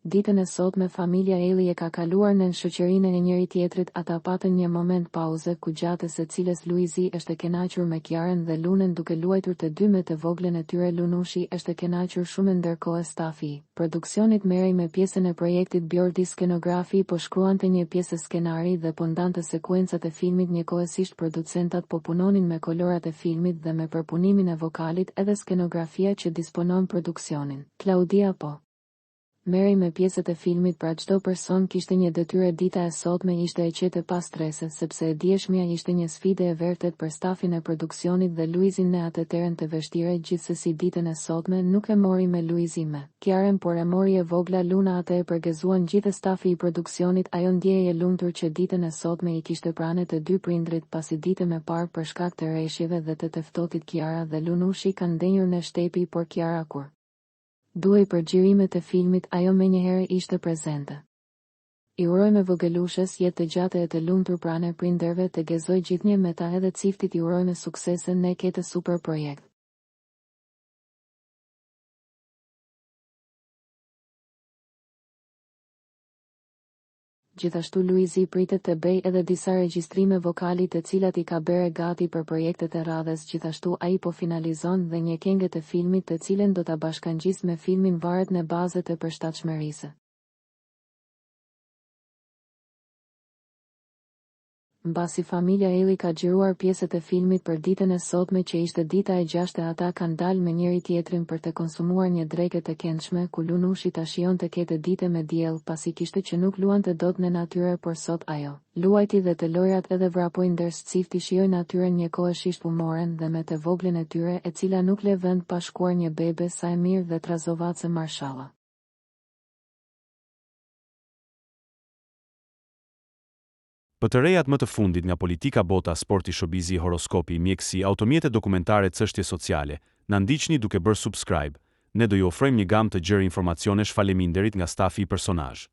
Ditën e sotme familja Ejlli e ka kaluar nen shoqërine e njëri tjetrit ata patën një moment pauze ku gjate se cilës Luizi është e kenaqur me Kiarën dhe Lunen duke luajtur te dy me te voglen e tyre Lunushi është e kenaqur shume nderkohe stafi i produksionit merrej me pjesën e projektit Bjordi skenografi po shkruante një pjese skenari dhe po ndante sekuencat e filmit njëkohesisht producentat po punonin me kolorat e filmit dhe me përpunimin e vokalit edhe skenografia që disponon produksionin Klaudia po merrej me pjesët e filmit pra çdo person kishte një detyre dita e sotme ishte e qetë e pa strese sepse e djeshmja ishte një sfide e vertet për stafin e produksionit dhe Luizin ne ate teren të veshtire gjithsesi ditën e sotme nuk e mori me Luizi me Kiaren por e mori e vogla Luna ate e pergezuan gjithe stafi i produksionit ajo ndjehej e lumtur që ditën e sotme i kishte prane të dy prindrit pasi dite me parë për shkak të reshjeve dhe të te ftohtit Kiara dhe Lunushi kanë ndenjur ne shtepi por Kiara kur duhej për xhirimet e filmit ajo menjëherë ishte prezente. I urojme vogëlushes jetë të gjate e të lumtur prane prinderve të gezoj gjithnjë me ta edhe ciftit i urojme suksese ne kete super projekt. Gjithashtu Luizi pritet te bej edhe disa regjistrime vokali te cilat i ka bere gati për projektet e radhes gjithashtu ai po finalizon dhe nje kenge te filmit te cilen do ta bashkangjis me filmin varet ne baze te përshtatshmerise. Mbasi familja Ejlli ka xhiruar pjesët e filmit për ditën e sotme që ishte dita e gjashte ata kanë dalë me njëri tjetrin për te konsumuar një dreke të kendshme ku Lunushi ta shijonte kete dite me diell pasi kishte që nuk luante dot ne natyre por sot ajo luajti dhe te lojrat edhe vrapoi ndërs cifti shijoi natyren njëkohëshisht u moren dhe me te voglen e tyre e cila nuk le vend pa shkuar një bebe sa e mirë dhe trazovace marshalla. Për të rejat më të fundit nga politika bota sporti showbizi horoskopi mjekësi automjete dokumentare cështje sociale na ndiqni duke bërë subscribe ne do ju ofrojmë një gamë të gjerë informacionesh faleminderit nga stafi i Personazh.